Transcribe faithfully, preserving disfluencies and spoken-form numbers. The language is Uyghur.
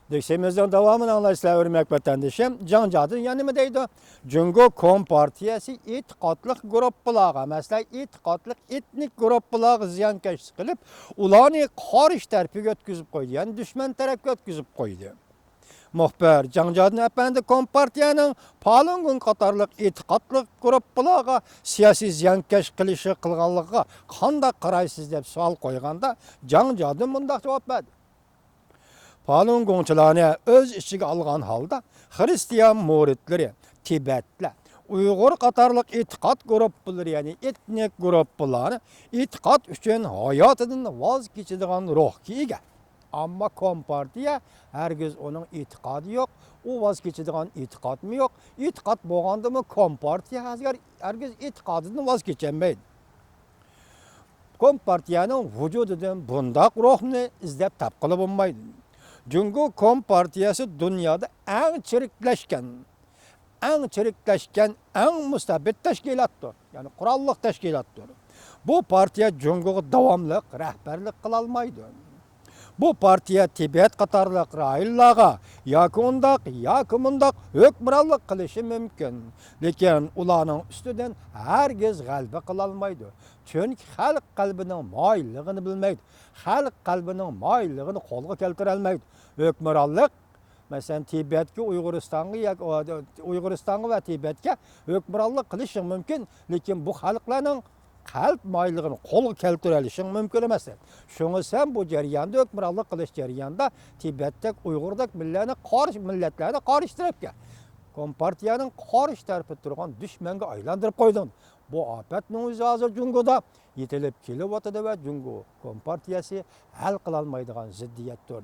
دېسىمىزنىڭ داۋامىنى ئاڭلايسىلەر، ھۆرمەتلىك ۋەتەندىشىم. جاڭ جادىن يەنە نېمە دەيدۇ؟ جۇڭگو كومپارتىيەسى ئېتىقادلىق گۇرۇپپىلارغا، مەسىلەن، ئېتىقادلىق ئېتنىك گۇرۇپپىلارغا زىيانكەشلىك قىلىپ، ئۇلارنى قارشى تەرەپكە ئۆتكۈزۈپ قويدى، يەنى دۈشمەن تەرەپكە ئۆتكۈزۈپ قويدى. مۇخبىر، جاڭ جادىن ئەپەندى كومپارتىيەنىڭ پالۇنگوڭ قاتارلىق ئېتىقادلىق گۇرۇپپىلارغا سىياسىي زىيانكەش قىلىشى قىلغانلىقىغا قانداق قارايسىز دەپ سوئال قويغاندا، جاڭ جادىن مۇنداق جاۋاب بەردى. پالۇنگوڭچىلارنى ئۆز ئىچىگە ئالغان ھالدا خرىستىيان مۇرىتلىرى، تىبەتلەر، ئۇيغۇر قاتارلىق ئېتىقاد گۇرۇپپىلىرى، يەنى ئېتنىك گۇرۇپپىلارنى ئېتىقاد ئۈچۈن ھاياتىدىن ۋاز كېچىدىغان روھقا ئىگە. ئەمما كومپارتىيە ھەرگىز ئۇنىڭ ئېتىقادى يوق، ئۇ ۋاز كېچىدىغان ئېتىقادمۇ يوق. ئېتىقاد بولغاندىمۇ كومپارتىيە ھەرگىز ئېتىقادىدىن ۋاز كېچەلمەيدۇ. كومپارتىيەنىڭ ۋۇجۇدىدىن بۇنداق روھنى ئىزدەپ تاپقىلى بولمايدۇ. جۇڭگو كومپارتىيەسى دۇنيادا ئەڭ چىرىكلەشكەن، ئەڭ چىرىكلەشكەن، ئەڭ مۇستەبىت تەشكىلاتتۇر. يەنى قوراللىق تەشكىلاتتۇر. بۇ پارتىيە جۇڭگوغا داۋاملىق رەھبەرلىك قىلالمايدۇ. بۇ پارتىيە تىبەت قاتارلىق رايونلارغا ياكى ئۇنداق، ياكى مۇنداق ھۆكۈمرانلىق قىلىشى مۇمكىن. لېكىن ئۇلارنىڭ ئۈستىدىن ھەرگىز غەلىبە قىلالمايدۇ. چۈنكى خەلق قەلبىنىڭ مايىللىقىنى بىلمەيدۇ. خەلق قەلبىنىڭ مايىللىقىنى قولغا كەلتۈرەلمەيدۇ. ھۆكۈمرانلىق، مەسىلەن، تىبەتكە، ئۇيغۇرىستانغا ياكى ئۇيغۇرىستانغا ۋە تىبەتكە ھۆكۈمرانلىق قىلىشىڭ مۇمكىن، لېكىن بۇ خەلقلەرنىڭ قەلب مايىللىقىنى قولغا كەلتۈرەلىشىڭ مۇمكىن ئەمەس. شۇڭا سەن بۇ جەرياندا، ھۆكۈمرانلىق قىلىش جەريانىدا تىبەتتەك، ئۇيغۇردەك مىللەتنى قارشى، مىللەتلەرنى قارشى تەرەپكە، كومپارتىيەنىڭ قارشى تەرىپىدە تۇرغان دۈشمەنگە ئايلاندۇرۇپ قويدۇڭ. بۇ ئاپەتنىڭ ئۆزى ھازىر جۇڭگودا يېتىلىپ كېلىۋاتىدۇ ۋە جۇڭگو كومپارتىيەسى ھەل قىلالمايدىغان زىددىيەتتۇر.